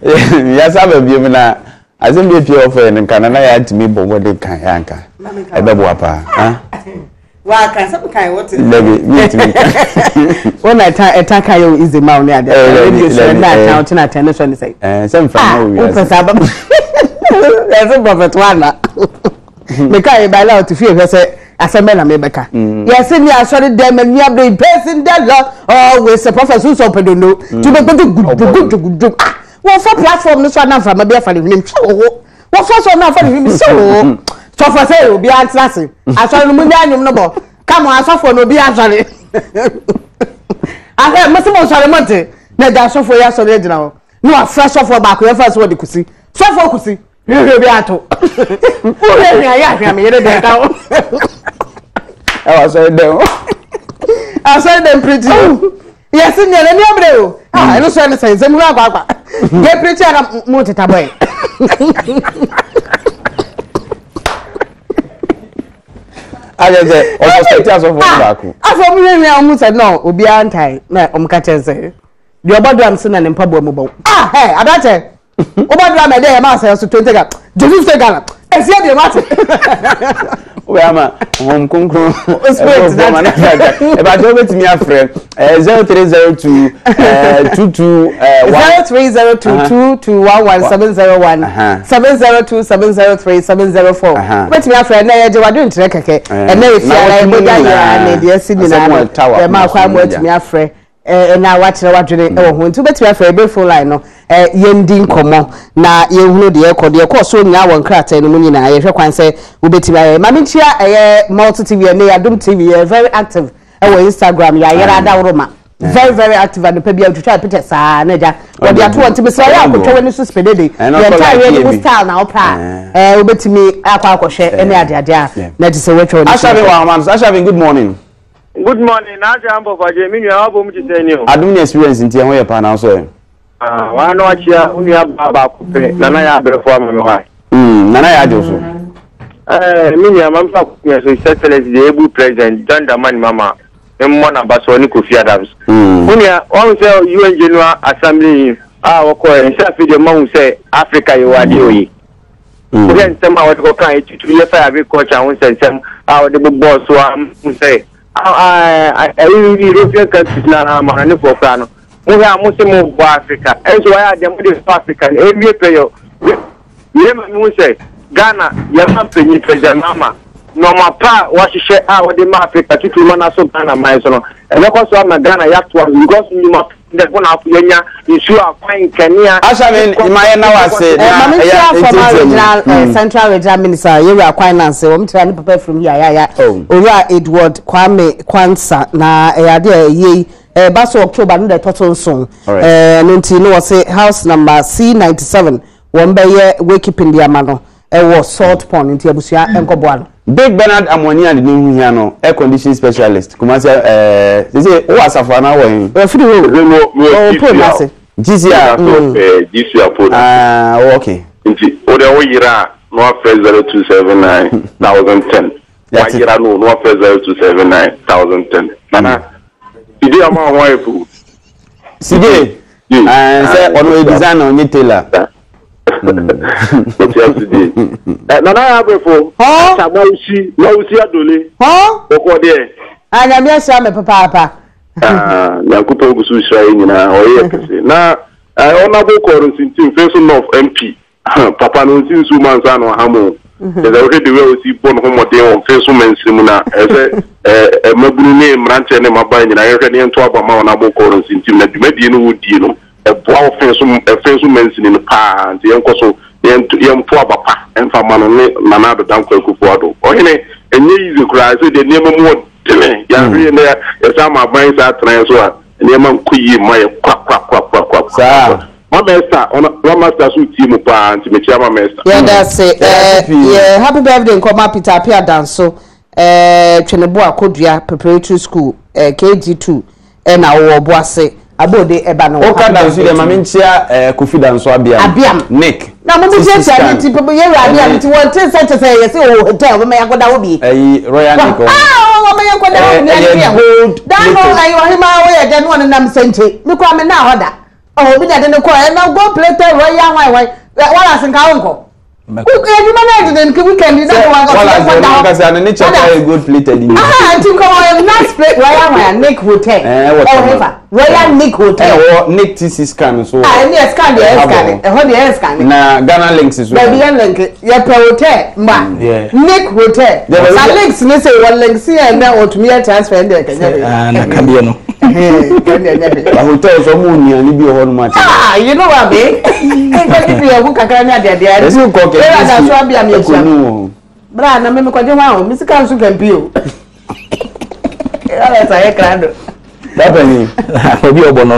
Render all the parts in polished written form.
Yɛasa aba biom na asɛm bi apue hɔ fɛ no nka nana yɛ antumi bɔ mmɔden kan yɛ anka ɛbɛboa paa. Waka sɛ kan wote. Dabi mi ntumi ka. Wɔn na ɛta ɛta kan yɛ o ize ma wo ne adeɛ. Radio so na ɛta wote na ɛta ne so ne sɛ. Ɛɛ sɛ nfa ma wo wiase. Wopɛ saa ba. Ɛsɛ prɔfɛt wa na. Meka yɛ ba na ɔte fie hwɛ sɛ asɛm bɛ na mebɛka. Yɛsɛ ni asɔre dɛm ani abere person dɛ lɔ always sɛ prɔfɛt so nsɔ ɔpɛ dondo. Tu bɛ gbɛdɛ gudugu gudugu. Ah wɔfa platform no so anamfra ma bi afa ne hwenem twɛ wɔ hɔ. Wɔfa so na afa ne hwene sɛ o sɔfo sɛ obiara ntena ase asɔre no mu nyɛ anwom no bɔ ka mo asɔfo no obiara asɔre ahwɛ mo sɛ mo nsɔre mo nte na agya asɔfo yi asɔre agyina hɔ na wafrɛ sɔfo baako yɛfa sɛ wɔde kusi sɔfo kusi hwehwɛ bi ato wohwɛ hwɛ ayɛ ahwɛ me yere deɛ ka ho ɛwɔ asɔre dɛm asɔre dɛm pirikyi yɛsi nea n'ani abere o ah ɛno so ɛne sɛ nsɛm huru akɔ akwa yɛ pirikyi ana mo teta bɔyɛ. ayɛ sɛ ɔsɔ sɛ ti asɔfo no baako. afɔ ɔmo hwehwɛ a ɔmo sɛ no obiara ntae na ɔmo ka kyɛn sɛ deɛ ɔbɔ drum so na ne mpaboa mu bɔ ah hɛ adankyɛ. Wobɔ drum ɛdɛ yɛ maa sɛ so 20 Ghana. Gye 50 Ghana. Ɛsi ɛdeɛ mate. Wobɛ ama hom kronkron. Spirit na. Ɛbɛkyɛ wobɛtumi afrɛ 0302 22 0302 2211 701 702 703 704. Wobɛtumi afrɛ ɛnɛ yɛgye wadwe nkyerɛ kɛkɛ. Ɛnɛ yɛ fiara yɛ mogya yɛ ne deɛ si nyinaa no. Yɛ maa kwan mu atumi afrɛ. na wakyerɛ wadwene mm. wɔ ho nti wobɛtumi afrɛ ebe phone line no yɛndi nkɔmmɔ na yɛhunu deɛ ɛkɔ deɛ ɛkɔɔ so nyinaa wɔ nkrataa no mu nyinaa yɛhwɛ kwan sɛ wobɛtumi ayɛ ma menkyia ɛyɛ multi tv ɛne adom tv yɛ very active ɛwɔ instagram yɛayɛrɛ adaworo ma very very active anɔpa bi a otwitwa picture saa na agya wɔde ato wɔn ti mesrɛ yɛ akotwa w'ani so spedede yɛn ntaareɛ no mu style na wopɛ a ɛɛ wobɛtumi akɔ akɔhwɛ ɛne adeade a na gye sɛ woatwa w'ani so. Ashabi wa Ashabi good morning. Good morning, na akyɛ ampɔfagye, me nua wabɔ mu te sɛ ni o. Adom ne experience nti ɛho yɛ paa na nso ɛ. Ah, wa na wakyia wo nua baa baako pɛ, nana yɛ abrɛfo ama me hɔ. Mm, nana yɛ agye so. Eh, me nua ma mfa konya so His Excellency the able president John Dramani Mahama mmɔ n'aba so ɔne Kofi Adams. Mm. Wo nua, wahu sɛ UN General Assembly yi a wɔkɔɛ, sɛ afei deɛ mahu sɛ Africa yɛwɔ adeɛ oyi. Wohwɛ nsɛm a wɔde kɔkae titiriw yɛ fire agriculture ho nsɛnsɛm a wɔde bobɔɔ so a muhu sɛ ɛyi European countries na amanɔnefoɔ koraa no mohwɛ a mo se mo bɔ Africa ɛnso wɔayɛ adeɛ mo de bɔ Africa no ɛnwie pɛ yɛ yɛ ma mehu sɛ Ghana yɛma mpanyin President Mahama nneɛma pa a wɔahyehyɛ a wɔde ma Africa titiriw ma n'aso Ghana man so no ɛbɛkɔ so ama Ghana yɛatoa so because nnwuma Dɛn na yɛanya? Nsuo, akwan, nkanea. Asha me ma yɛ na wase na Maame ɛyɛ Ntia former ntiatia mu. regional eh, central regional minister yɛwura kwan nanse wɔn kyerɛ ne papa firim yayaya Oh. owura Edward Kwame Kwansa na ɛyɛ adeɛ a ɛyɛ yi ɛba so October no da ɛtɔ so nson Alright. ɛɛ no nti no wɔse house number C97 wɔn bɛyɛ wakekeeping de ama no ɛwɔ salt pond nti abusua nkɔboa no. Big Bernard Amoani a ne din ho hia no, air condition specialist, Kumasi ɛɛ sese wowɔ asafo anaa wɔ he? Wɔfiri hɔ o, wɔwɔ pole no ase. GCR. GCR pole no ase. Ah, oh, okay. Nti wo deɛ wo yera a na wafrɛ 0279 1010. Wayera no na wafrɛ 0279 1010. Nana, Sidi ama ho ayɛ fo. Sidi, sɛ ɔno yɛ designer ɔnyɛ tailor. Ɔte ase die. Nana yɛ abrɛfo. Asa mawusi mawusi adole. Bɔkɔ deɛ. Anyame ahyira me papaapa. Nyankopɔn gu so hyira yɛ nyinaa ɔyɛ yɛ kɛse. Na ɔnabo kɔɔro nsintim fɛn so North MP. Papa no nsi nsuo mu ansa na ɔham o. Kyerɛ sɛ wohwɛ the way a ɔsi bɔ ne ho mmɔden wɔ mfe so mansini mu no a, ɛsɛ sɛ mmabunu ne mmeranteɛ ne mmabaa nyinaa yɛhwɛ na yɛnto aba ma wɔn abɔ kɔɔ no nsintim na dwumadie no wɔdie no ɛboa wo fe so ɛfe so mansini no paa nti yɛnkɔ so na yɛnto yɛmpo aba pa ɛmfa ma no ne Nana Addo Dankwa Akufo Addo. Ɔhene, ɛnyɛ easy koraa sɛ deɛ nneɛma mu ɔdene yɛahwɛ yie na yɛsan ama aban saa atena yɛn so a nneɛma nkɔ yie mma yɛ kwakwakwakwakwa. Saa. Mama Esther, ɔno Mama Esther so tie mu paa nti mekyia Mama Esther. Yɛda ase Yɛda ase pii. yɛ happy birthday nkɔma Peter Appiah Danso eh, Tweneboa Kodua Preparatory School eh, KG2 ɛna ɔwɔ Ɔboase Abode ɛba no Woka happy Danso birthday deɛ to ma you. menkyia eh, Kofi Danso Abiam. Abiam. Nick. Na mo CC tiatia Scan. ne ti pɛpɛ yɛwura Abiam Ɛne- nti wɔn te nsa kyɛ sɛ yɛsɛ wɔ hotel bɛma yɛakɔda hɔ bi. Ɛyi Royal Nick ɔho. Ah, wɔn yɛn kɔda hɔ Eh, bi ɛyɛ ɛne yɛn ho. gold Dan no plated. ɛyɛ ɔhema wɔyɛ dɛ no ɔnenam sɛnkye. Me kura me na hɔ da. Obi na de ne kɔ ɛna gold plated royal wine wine wala nka wo nkɔ. Edwuma na ɛdede nka weekend yi na nka wanka wala sɛ ɔno ankasa no ne kyɛ kɔ yɛ gold plated ni. Aha nti nka wɔyɛ nice plate royal wine nick hotel. Ɛɛ wɔ tɛma. Royal nick hotel. Ɛna wɔ nick tc scan so. Ah ɛni yɛ scan deɛ yɛ scan ɛhɔ deɛ yɛ scan. Na Ghana links so. Baabi yɛ link yɛ pɛ hotel mba nick hotel. Na links ne sɛ wɔ links yɛ na ɔtumi yɛ transfer ɛn deɛ kɛnyɛ hwee. Ah na kadeɛ no. Ba hotel so ɔmo nnuane bi wɔ hɔ nom ate. Ah you know what be? Nkɔ di bi ɔmo kakra ne adeadeɛ. Ɛsi nkɔ kɛ Bra da so abia mi akyia. Ɛkɔ Bra na me mekɔgye hwan o, me sika nso kampi o. Alex ayɛ krado. Papa ni. Obi ɔbɔ no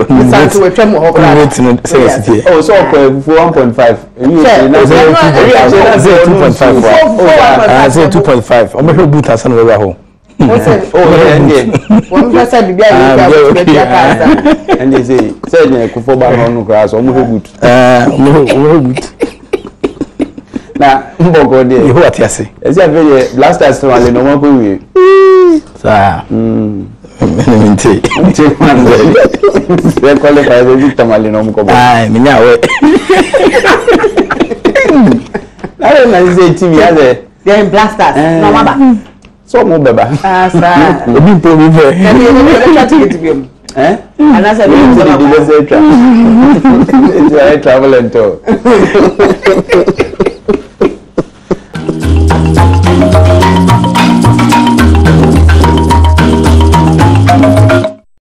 Nsa nso watwam wɔ hɔ koraa. Rate no sɛ yɛ siteɛ. Oh, so ɔkɔ fufuo 1.5. Ewi Sɛ, akyire na sɛ ewi akyire na sɛ 2.5 Fufuo Ah, sɛ 2.5. Ɔmɛhwɛ boot ansa na wɔawura hɔ. Wɔn pɛ sɛ biribi a yɛ kura wɔn bɛ tia kaa sa. Ɛnde sɛ sɛ ɛnyɛ kofo ba na ɔno koraa sɛ ɔmo hwɛ boot. Ɔmo hwɛ boot. Na mbɔkɔ deɛ. Yehowa te ase. Ɛsɛ afei deɛ blasters no ale na ɔmo akɔ wie. Saa. Mene mi nte. Nte kwan sɛ sɛ qualify sɛ bi tamale na ɔmo kɔ bɔ. Ayi mi nya awɛ. Na yɛ na sɛ team yɛ sɛ. Yɛn blasters na ɔmo aba. Sɛ ɔmo bɛba. Ah saa. Obi mpɛ obi pɛ. Ɛni ɛni ɛni ɛbɛtwa tikiti bi mu. Eh? Anaasɛ ɛbi mu sɛ ɔmo. Ɛdi bɛ sɛ atwa. Ɛti ayɛ travel and tour.